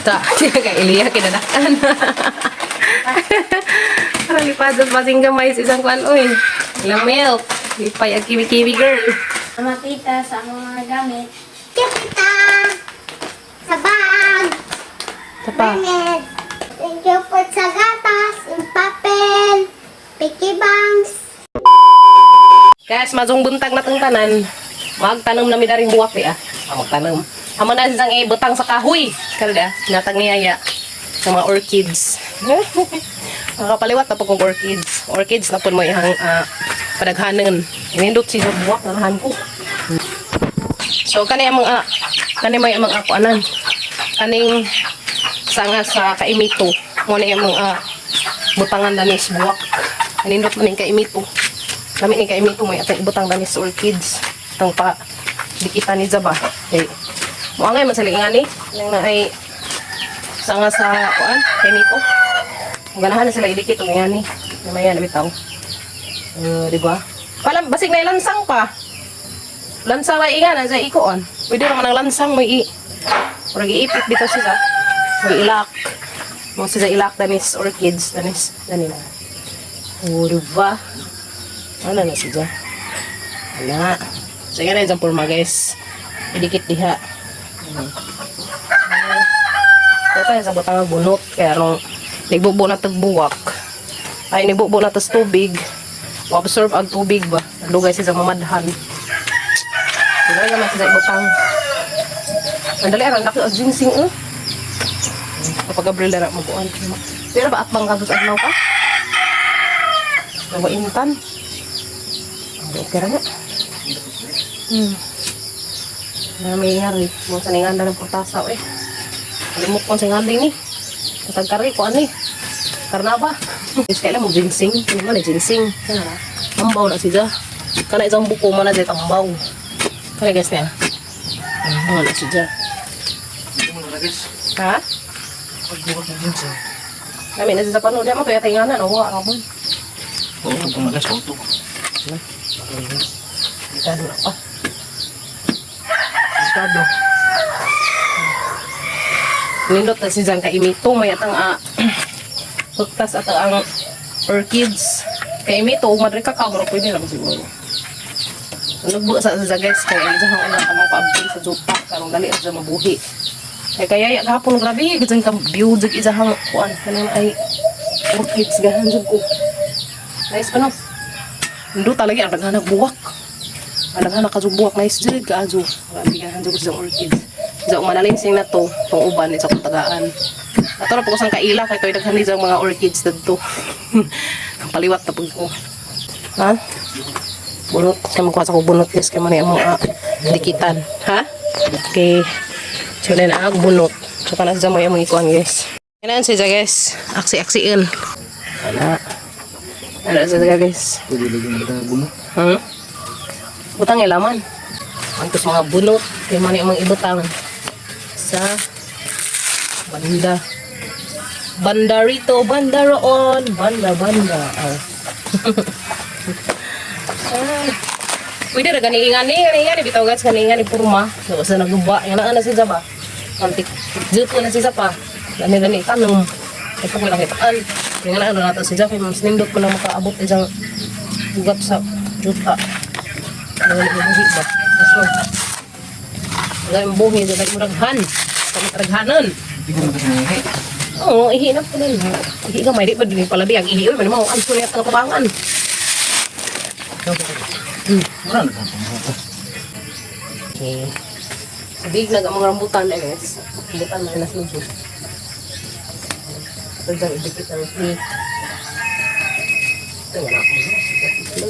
Ta, kay Elia kinadakan. Parang lipad sa basing gamay sa isang kwan, oy. Ilang milk. Lipay ang kiwi-kiwi girl. Makita sa mga gamit. Kita sa bag. Ito pa. Gamit. Thank you po sa gatas, yung papel, picky banks. Guys, mazong buntag na tong tanan. Magtanom na mi daring buwak di ah. Ah, magtanom. Amo na siyang ibutang sa kahoy. Kada natag niyaya sa mga orchids. Makapaliwat na po kong orchids. Orchids na po mo ihang padaghanan. Inindot siya buwak na nahan ko. So kani among kani may among ako anan. Kaning sanga sa kaimito. Mo na among butangan na ni sa buwak. Nindot man ning kaimito. Lami ni kaimito mo atong ibutang na ni sa orchids. Itong pa dikitan ni Zaba. Okay. Mo angay man sa liingan ni. Nang na ay sanga sa kuan kaimito. Ganahan na sila idikit og ngani. Namaya na bitaw. Di ba? Pala basig na lansang pa. Lansang ay ingan sa ikoon. Pwede naman ang lansang may i. Murag iipit bitaw siya. May ilak. Mo siya ilak danis orchids danis dani na. Oh, di ba? Ano na siya? Ana. Sige na example mga guys. Idikit diha. Ano. Ito tayo sa butang bunot kaya nung nigbubo na tagbuwak. Ay nigbubo na tas tubig. Absorb ang tubig ba. Dugay siya sa mamadhan. Dugay naman siya sa ibutang. Ang dali aran dako ang ginseng eh. Kapag Gabriel na mabuan. Pero ba atbang ka sa adlaw ka? Nawaintan. Okay ra na. Na may ngari. Mo sa ninganda ng purtasa eh. Limok ko sa ngandi ni. Katag kari ko ani. Karnaba. Is kailan mo ginseng? Ano man eh, ginseng. Kana na. Tambaw na siya. Kana isang buko mo na siya tambaw. Kaya guys niya. Tambaw na siya. Ha? Pagbukas ng ginseng. Kami na siya sa panood. Di mo kaya tinganan. O, wala ka mo. Pauto ko na guys, pauto. Delikado na pa. Delikado. Nindot na si Zang kaimito. May atang pagtas at ang orchids. Kaimito, madre ka kagro. Pwede lang siguro. Nagbuo sa sa guys. Kaya ang dyan ang unang amang paabdil sa juta. Karong dali at dyan mabuhi. Kaya kaya ya gahapon grabe. Gajang ka view. Dyan isahang kuan. Kanang ay orchids. Gahan dyan ko. Nice pa no? Nindot talaga ang daghanag buwak. Ang daghanag ka buwak nice jud kaajo. Grabe gahan jud ko sa orchids. Sa umanalinsing na to, tong uban sa kong tagaan. Ato ra po ko sang kaila kay koy daghan ni mga orchids dadto. Ang paliwat na pud ko. Ha? Bunot kay magkuha sa ko bunot guys kay man ang mga dikitan, ha? Okay. So na ang bunot. So kana sa mo among ikuan guys. Kanan siya guys. Aksi-aksiin. Ana. Ana sa guys. Pwede lagi na kita buno. Butang ilaman. Antos mga bunot. Kaya man yung mga ibutang. Sa banda. Banda rito, banda roon. Banda, banda. Oh. Ay. Pwede ra gani ingani, gani ingani bitaw guys, gani ingani purma. So sa naguba, yan na siya ba. Antik juto na siya pa. Dani dani tanom. Ito ko lang kitaan. Nga na ano nato siya kay mas nindot ko na makaabot isang ugat sa juta. Ano yung buhi ba? Kaso, ang yung buhi, dahil mo raghan. Raghanan. Hindi ko makasanayi. Oo, ihi na po din. Ihi ka, may di pa din pala di. Ang ihi, uy, may mga ang sulit ang kabangan. Wala na kang pambuka. Okay. So, big nag ang mga rambutan eh, guys. Rambutan na nasa lubog. Ito dyan, idikit ang free. Ito nga na ako. No?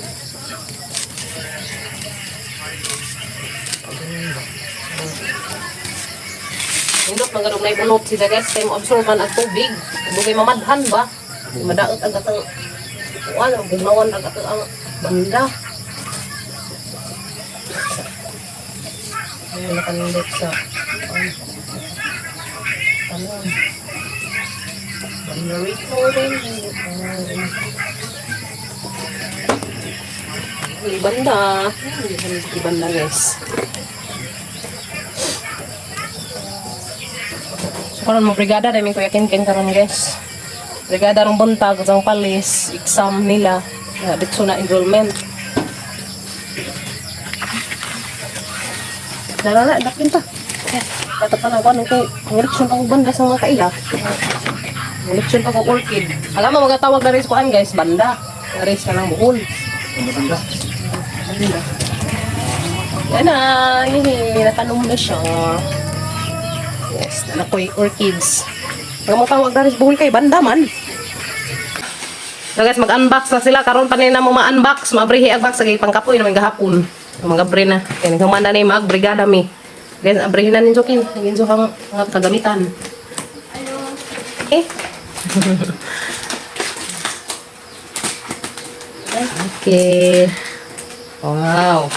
Nindot mga na ibunot si guys kay mo absorb man ang tubig. Dugay mamadhan ba? Madaot ang atang kuan, bugnawan ang atang ang banda. Ayun, nakanindot sa ano, banda rito rin. Ay, banda. Ay, banda guys. So, Karon mo brigada dai mi Kuya Ken karon, guys. Brigada rong buntag sang palis exam nila. Ya, ditso na enrollment. Dala na, dakin ta. Dato pa na ako, ano kay, koleksyon pa ko banda sa mga kaila. Koleksyon pa ko orchid. Alam mo, magatawag na rin sa kuan, guys, banda. Rin sa lang buhol. Banda. Banda. Yan na, yun, natanom na siya. Yes, na ko yung orchids. Pag mo tawag na rin sa buhol kay banda man. So guys, mag-unbox na sila. Karon pa nila mo ma-unbox. Maabrihi ang box. Sige, pangkapoy naman gahapon. Mag-abre na. Kaya naghamanda na yung mag-brigada mi. Guys, abrihin na ninyo kin. Ninyo kang mga kagamitan. Okay. Okay. Wow.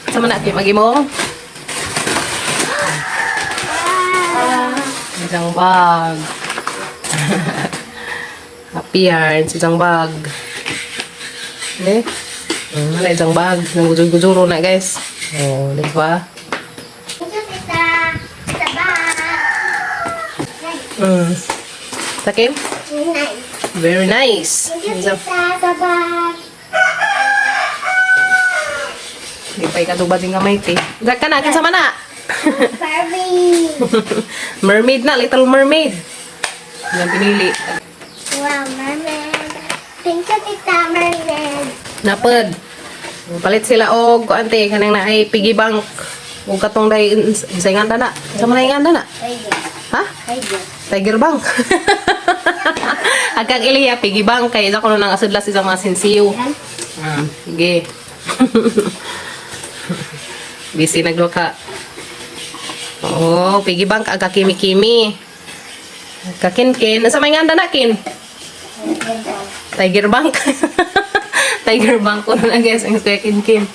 Sama na, Kim. Magimong. Isang bag. Happy yarns. Isang bag. Eh? Wala isang bag. Nang gujur-gujuro na, guys. Oh, di ba? Thank you, tita. Sa bag. Nice. Sa Kim? Nice. Very nice. Thank you, Isang, tita. Sa bag. di pa ikadubad yung kamay, te. Diyan ka na, kinsa man na. Barbie. Mermaid na, Little Mermaid. Yan pinili. Wow, mermaid. Thank you, tita, mermaid. Napad. Palit sila og ante kanang naay piggy bank ug katong day sa nganda na. Sa man nganda na? Tiger. Ha? Tiger. Tiger Bank. Agkang Iliya, piggy bank kay isa ko nang asudlas isang mga sinsiyo. Sige. Busy nagluwa ka. Oh, piggy bank aga kimi-kimi. Kakin-kin. Nasa may nganda na kin? Tiger Bank. Tiger Bank ko na guys ang kuya kin-kin.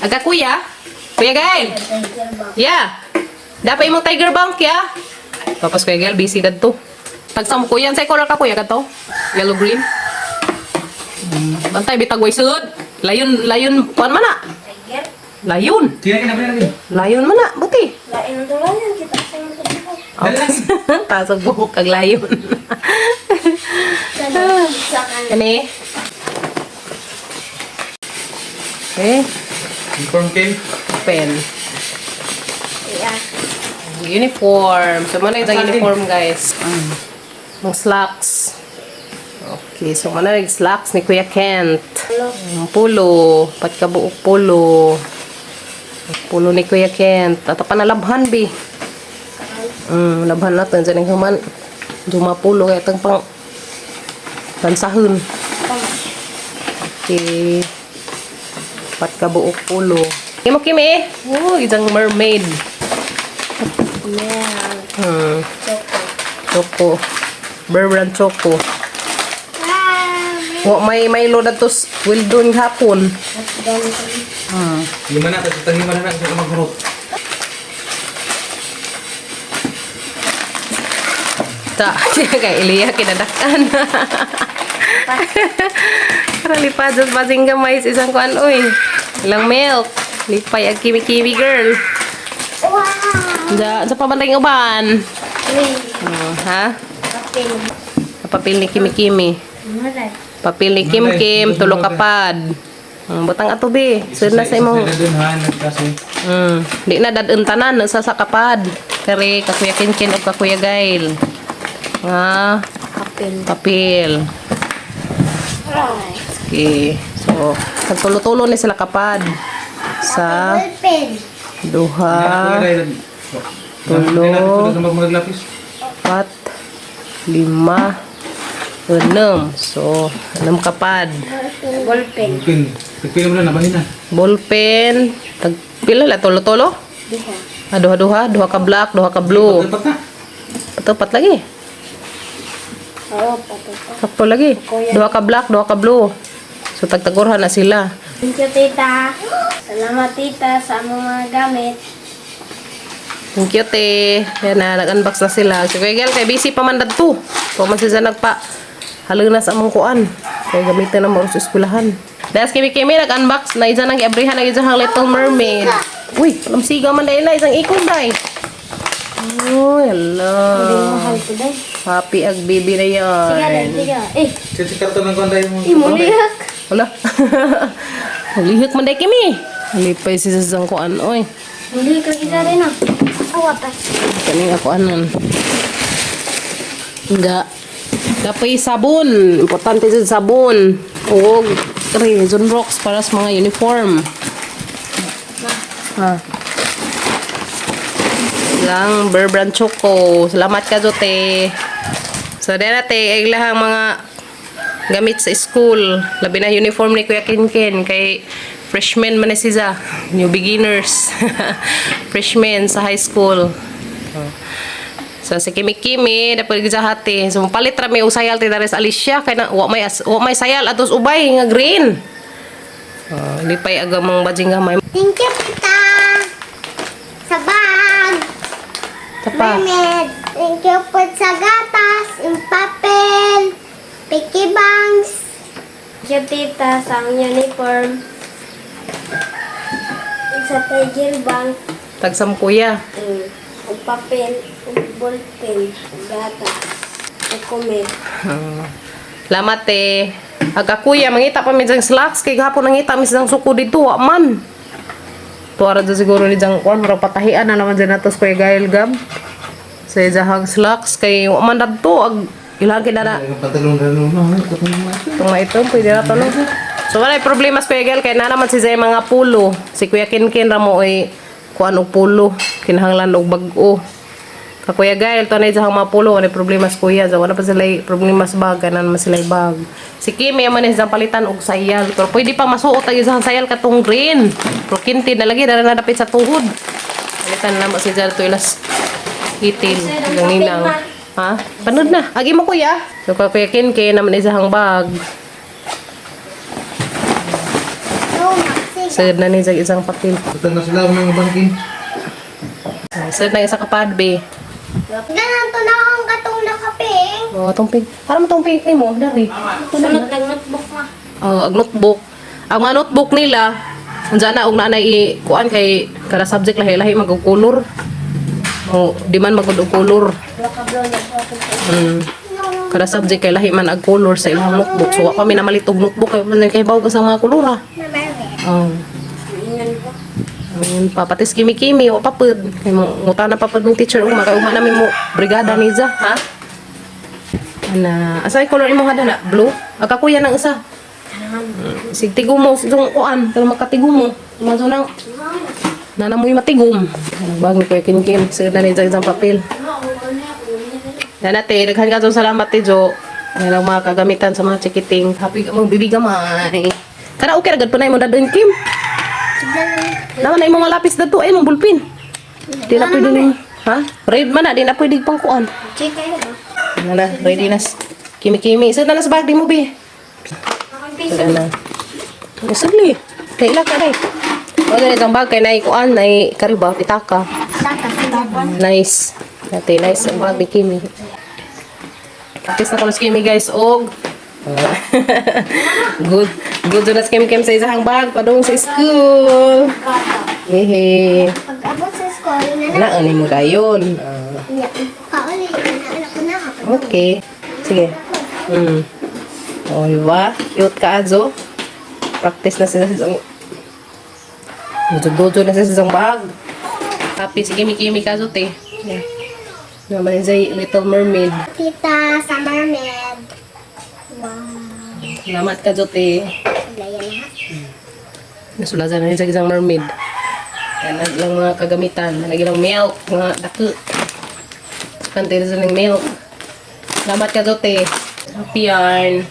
Aga kuya. Kuya Gail. Tiger ba? Yeah. Dapat imong Tiger Bank ya. Tapos Kuya Gail busy kadto. Tagsam ko yan sa color ka kuya kadto. Yellow green. Bantay bitag way sud. Layon layon kuan man na. Tiger? Layon. Tira ka na ba rin? Layon man na buti. Lain ang tulayan. Kita sa mga buhok. Oh, Tasog buhok kag layon. Sa kanan. Kani. Okay, Uniform Kim. pen. Yeah. Uniform. So, mana yung Saan din? uniform, guys. Mga slacks. Okay, so mana yung slacks ni Kuya Kent. Ang pulo. Patkabuok pulo. Pulo ni Kuya Kent. Ato pa nalabhan, bi. Labhan natin. Diyan ang human. Dumapulo. Kaya itong pang pansahon. Okay. Patkabuok pulo. Kimo kimi. Oh, isang mermaid. Yeah. Choco. Choco. Berbrand Choco. Wow, Wa may may load ato Wildon hapon. Lima na, tapos itang lima na na, isa ka maghurot. Ta, kay Eliya kinadakan. Para lipad sa basing gamay sa isang kuan oy. Ilang milk. Lipay ang kimi-kimi girl. Wow. Da, sa pabantay uban. Wait. Ha? Papel. Papel ni kimi-kimi. Wala. Papel ni Kim Kim, tulo kapad. Butang ato be. Sunod na sa imong Isa dun ha, nagkasi. Di na dadun tanan sa kapad. Kare kakuya Kinkin o kakuya Gail. Nga Papel. papel. Right. Okay. So, tagtulo-tulo ni sila kapad. Sa Ballpen. duha, tulo. Maglapis. Pat, lima, enam. So, enam kapad. Ballpen. Pin. Pagpila mo na, nabahin na. Ballpen, tagpila la tulo-tulo? Duha. Ah, duha-duha, duha ka black, duha ka blue. Dapat na. Patupat lagi. Oo, patupa. Sakto lagi. Duha ka black, duha ka blue. So tagtagurhan na sila. Thank you, tita. Salamat, tita, sa among mga gamit. Ang cute eh. Yan na, nag-unbox na sila. So, Kuya Gel, kay busy pa man dadto. So, man sila nagpa halong na sa among kuan. Kaya gamitin na mo sa eskwelahan. Das kimi kimi nag-unbox na isa nang giabrihan ang isang Little Mermaid. Uy, lamsiga man dahil na isang ikon day. Uy, hala. Mahal ko dahil. Happy ag baby na yan. Siga dahil, siga. Eh, Kasi karton ng konday mo. imuliak. Wala. Lihik man day kimi. Lipay si sasang kuan oy. Muli ka kita rin ah. Awa pa. Kaning ako anon. Nga. Dapat sabon. Importante sa sabon. O Rezon rocks para sa mga uniform. Ha. Lang Bear Brand Choco. Salamat ka, Jote. So, dahil natin, ay lahang mga gamit sa school. Labi na uniform ni Kuya Kinkin kay freshman man na siya. New beginners. Freshmen sa high school. So si Kimi Kimi dapat gijahati. So palit ra may usayal ti dares Alicia kay na wa may sayal atos ubay nga green. Oh, lipay aga mong bajing gamay. Thank you, tita. Sa bag. Tapa. Mermaid. Thank you po sa gatas, yung papel, picky bangs. Thank you, tita, sa ang uniform. Sa Tiger Bank. Tagsam kuya. Ug papel, ug ballpen, ug gatas, ug kumet. Oh. Salamat eh. Aga kuya, mangita pa mi diyang slacks kay gahapon nangita mi sang suko dito, wa man. Tuara dyan siguro ni diyang kuan, murag patahian na naman dyan natos kuya Gael Gab. Sa ijahang slacks kay wa man dadto ag ilang kinana Ang pantalon na no, no, katong mga. Itong ito, pwede na to, no? So, wala yung problema sa Kuya Gael, kaya na naman si Zay mga pulo. Si Kuya Kinkin ramo ay kuan og pulo. Kinahanglan og bag-o. Ka Kuya Gael, to na isang mga pulo, wala problema sa Kuya. So, wala pa sila problema sa bag, kanan man sila bag. Si Kimi, man isang palitan og sayal. Pero pwede pa masuot ang isang sayal katong green. Pero kinti na lagi, dara na dapit sa tuhod. Palitan na mo si Zay to ilas itim. Hanggang ninang. Ha? Panood na. Agi mo kuya. So, ka Kuya Kinkin, naman isang bag. No, maksiga. Sir na ni sa isang papel. Butang na sila mga bangkin. Sir na isa kapad be. Ganan to na akong katong nakaping. Oh, tong pink. Para mo tong pink nimo, dari. Sunod ng notebook ma. Oh, ang notebook. Ang mga notebook nila, unsa na og naanay i kuan kay kada subject lahi-lahi mag og color. Oh, di man magud og color. Kada subject kay lahi man ag color sa ilang notebook. So wa pa mi namalit og notebook kay man kay bawo sa mga kolor ah. Na mermaid. Oh. Ingan ko. Ayun pa, pati si kimi-kimi, o papod. Kay mo, nguta na papod ng teacher, uma, kay uma namin mo, brigada ni Za, ha? Ana, asa yung color imo hada na? Blue? Aga kuya ng isa. Sig tigumo, yung kuan, pero makatigumo. Mazo nang, nana mo yung matigom. Bag ni Kuya Kim Kim, sige na ni Za isang papel. Nana te, daghan ka salamat te Jo. Ano lang mga kagamitan sa mga chikiting. Happy ka mong bibi gamay. Kana okay ra gad pa na imo dadon Kim. Naman na imong malapis dadto ay imong bulpin. Di na pwede ni. Ha? Red man na di na pwede pang kuan. Check kayo ba? Ano na, ready na. Kimi kimi. Isa na na sa bag di mo bi. Nakang Wala na. Usali. Kay ila ka day. Wala na itong bag kay nay kuan nay kariba pitaka. Nice. Nate, nice ang bag ni Kimi. Practice na ko na si Kimi guys og good good na si Kimi Kim sa isang bag padung sa school. Hehe. Pag abot sa school, na Na ani mo dayon. Ah, na. Kauli, na ko na kapag. okay. Sige. O, di ba? Cute ka, Azo. Practice na sila sa isang... Dojo na sila sa isang bag. Happy si Kimi Kimi ka, Azo, te. Yeah. Naman si Little Mermaid. Tita sa mermaid. Wow. Salamat ka, Azo, te. Wala yan ha. Nasulasan na sa isang mermaid. Yan ang ilang mga kagamitan. Nalagyan ng milk, mga dako. Pantay na sa ng milk. Salamat ka, Zote. Happy yarn.